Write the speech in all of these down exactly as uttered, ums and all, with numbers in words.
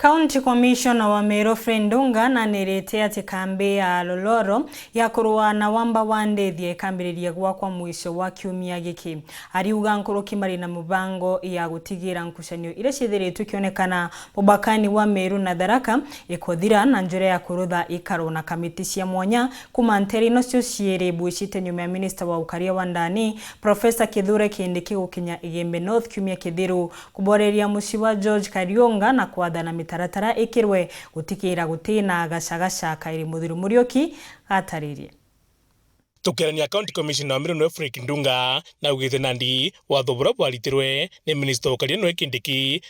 County Commissioner wa Meru Fred Ndunga nanirite ati kambi ya Loloro ya kurua na wamba wa ndithia ikambiriria gwakwa mwisho wa kiumia giki. Ariuga nkuruki mari na mubango ya gutigira nkucanio iria ciithiritwe ikionekana mubakani wa Meru na Tharaka ikuthira na njira ya kurutha ikaro na kamiti cia mwanya kuma nteere ino cio ciiri bwicite nyuma ya minista wa ukaria wa ndani, Professor Kithure Kindiki gukinya Igembe North kiumia kithiru. Kuboreria mucii wa George Kariunga na kwathana mitaratara ikirwe gutikira gutina gacagaca, Kairi Muthuri Muriuki ataririe. Tukiarania, County Commissioner wa Meru niwe Fredrick Ndunga naugite nandi watho buria bwaritirwe ni minista wa ukaria niwe Kindiki,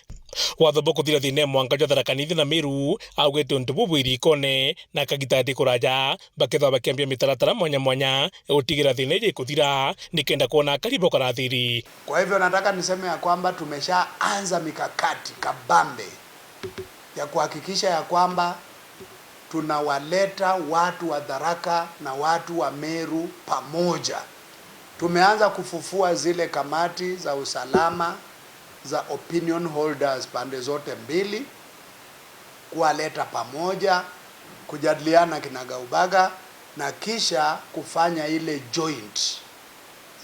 watho bwa kuthira thiina ya mwanka jwa Tharaka Nithi na Meru, augite untu buu bwiri ikone na akagita ati kuraja bakethirwa bakiambia mitaratara mwanya mwanya ya gutigira thiina iji ikuthira nikenda kwona akari bokara thiri. Kwa hivyo nataka niseme ya kwamba tumeshaanza mikakati kabambe ya kuhakikisha ya kwamba tunawaleta watu wa Tharaka na watu wa Meru pamoja. Tumeanza kufufua zile kamati za usalama za opinion holders pande zote mbili, kuwaleta pamoja, kujadiliana kinagaubaga na kisha kufanya ile joint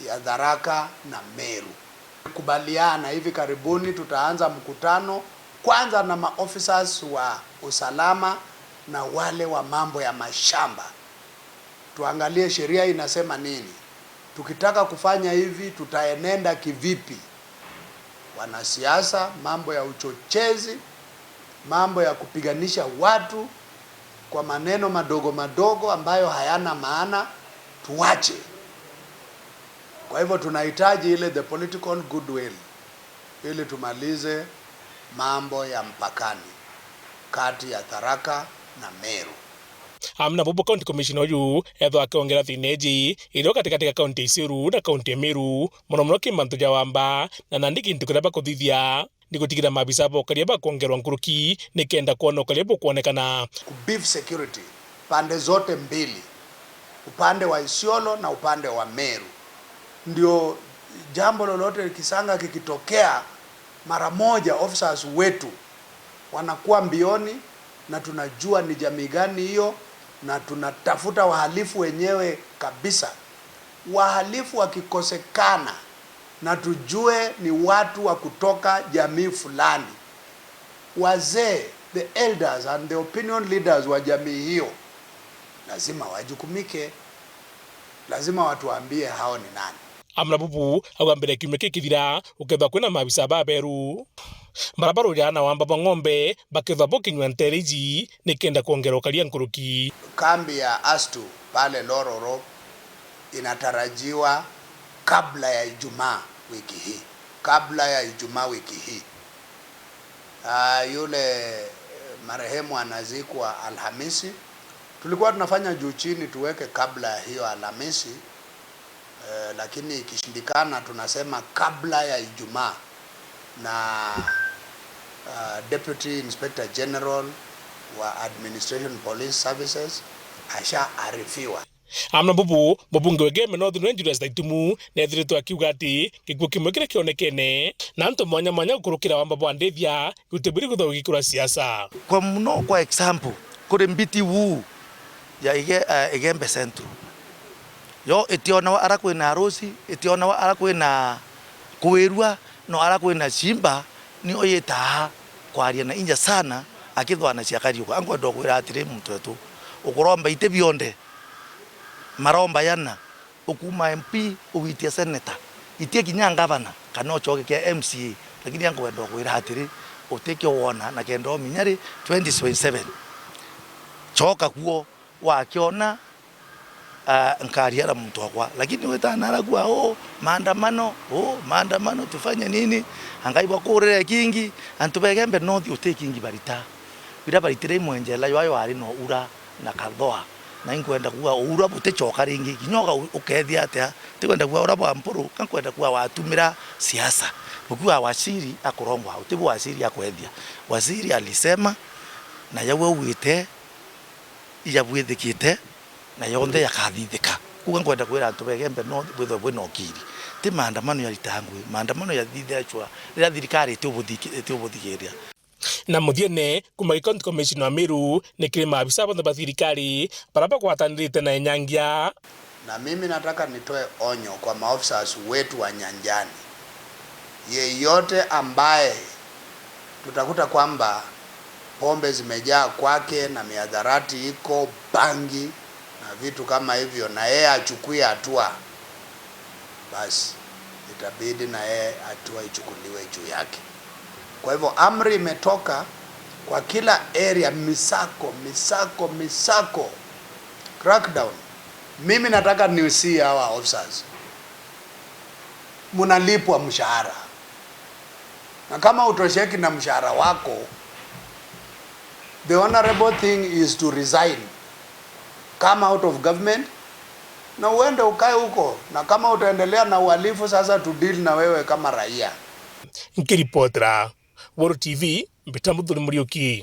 ya Tharaka na Meru. Kubaliana hivi karibuni tutaanza mkutano kwanza na maofficers wa usalama na wale wa mambo ya mashamba. Tuangalie sheria inasema nini. Tukitaka kufanya hivi, tutaenenda kivipi? Wanasiasa, mambo ya uchochezi, mambo ya kupiganisha watu kwa maneno madogo madogo ambayo hayana maana, tuache. Kwa hivyo tunahitaji ile the political goodwill ili tumalize mambo ya mpakani kati ya Tharaka na Meru. Amina bubu, County Commissioner uyu ethwa akiongera thiina iji irio gatigati ga kaunti ya Isiolo na kaunti ya Meru, mono mono ki mantu ja wamba, na nandi gintu kiria bakuthithia ni gutigira maabisa ba ukaria bakwongerwa nkuruki nikenda kwona ukaria bukwonekana. Ku beef security pande zote mbili, upande wa Isiolo na upande wa Meru. Ndio jambo lolote kisanga kikitokea, mara moja officers wetu wanakuwa mbioni, na tunajua ni jamii gani hiyo, na tunatafuta wahalifu wenyewe kabisa. Wahalifu wakikosekana, na tujue ni watu wa kutoka jamii fulani. Wazee, the elders and the opinion leaders wa jamii hiyo, lazima wajukumike, lazima watuambie hao ni nani. Amina bubu auga mbere ya kiumia kikithira, gukethwa kwina maabisa baberu bara barujaa na wamba bwa ng'ombe, bakethwa bukinyua nteere iji nikenda kwongera ukaria nkuruki. Kambi ya Astu pale Lororo inatarajiwa kabla ya Ijumaa wiki hii, kabla ya Ijumaa wiki hii. Ah, yule, eh, marehemu anazikwa Alhamisi. Tulikuwa tunafanya juu chini tuweke kabla ya hiyo Alhamisi, eh, lakini ikishindikana tunasema kabla ya Ijumaa. Na, ah, Deputy Inspector General wa Administration Police Services ashaarifiwa. Amina bubu, mubunge wa Igembe North niwe Julius Taitumu neethiritwe akiuga ati gikuo kimwe kiria kionekene na antu mwanya mwanya gukurukira wamba bwa ndithia giutibwiri kwithirwa gikura siasa. Kwa muno, kwa example, kuri mbiti wuu ya Ige-, eh, Igembe Central, yo itionawa ara kwina arusi, itionawa ara kwina kwirua, no ara kwina cimba, nio yitaa kwaria na inya sana akithwanacia Kariuka. Ankwenda kwira atiri, muntu wetu, ukuromba iti bionde, maromba yana, ukuuma M P ugwitia senator, itia kinya ngavana kana ucoke kia M C A, lakini ankwenda kwira atiri, utikio wona na kenda uminya ri twenty twenty-seven. Coka kuo, wakiona, ah, nkaria na muntu wakwa. Lakini witana ara kua, "Oh, maandamano, oh, maandamano, tufanye nini?" Angai bakurire kingi, antu ba Igembe North uti kingi barita. Biria baritire imwenjela ywayo ari no ura na kathoa. Na inkwenda kuuga uura buticoka ringi. Kinya uga u-, ukethia atia, tikwenda kuuga uria bwa Mpuru, ka nkwenda kuuga watumira siasa. Ukiuga waziri akurongwa, uti bu waziri akwethia. Waziri alisema, na yau augite, ijabwithikite, na yonthe yakathithika. Kuuga nkwenda kwira antu ba Igembe North bwithwe bwina ukiri. Ti maandamano yaritangwi, maandamano yathithiracwa riria thirikari itiubuthiki-, itiubuthikiria. Na muthiene, kuma gi County Commissioner wa Meru, ni kiri maabisa bonthe ba thirikari bara bagwatanirite na Enyangia. Na mimi nataka nitoe onyo kwa maofficers wetu wa nyanjani. Yeyote ambaye tutakuta kwamba pombe zimejaa kwake na mihadarati iko, bangi na vitu kama hivyo, na yeye achukue hatua, basi itabidi na yeye hatua ichukuliwe juu yake. Kwa hivyo amri imetoka kwa kila area, misako, misako, misako, crackdown. Mimi nataka niusie hawa officers, mnalipwa mshahara, na kama utosheki na mshahara wako, the honorable thing is to resign, come out of government na uende ukae huko, na kama utaendelea na uhalifu, sasa to deal na wewe kama raia. Nkiripotera Weru T V, mbita Muthuri Muriuki.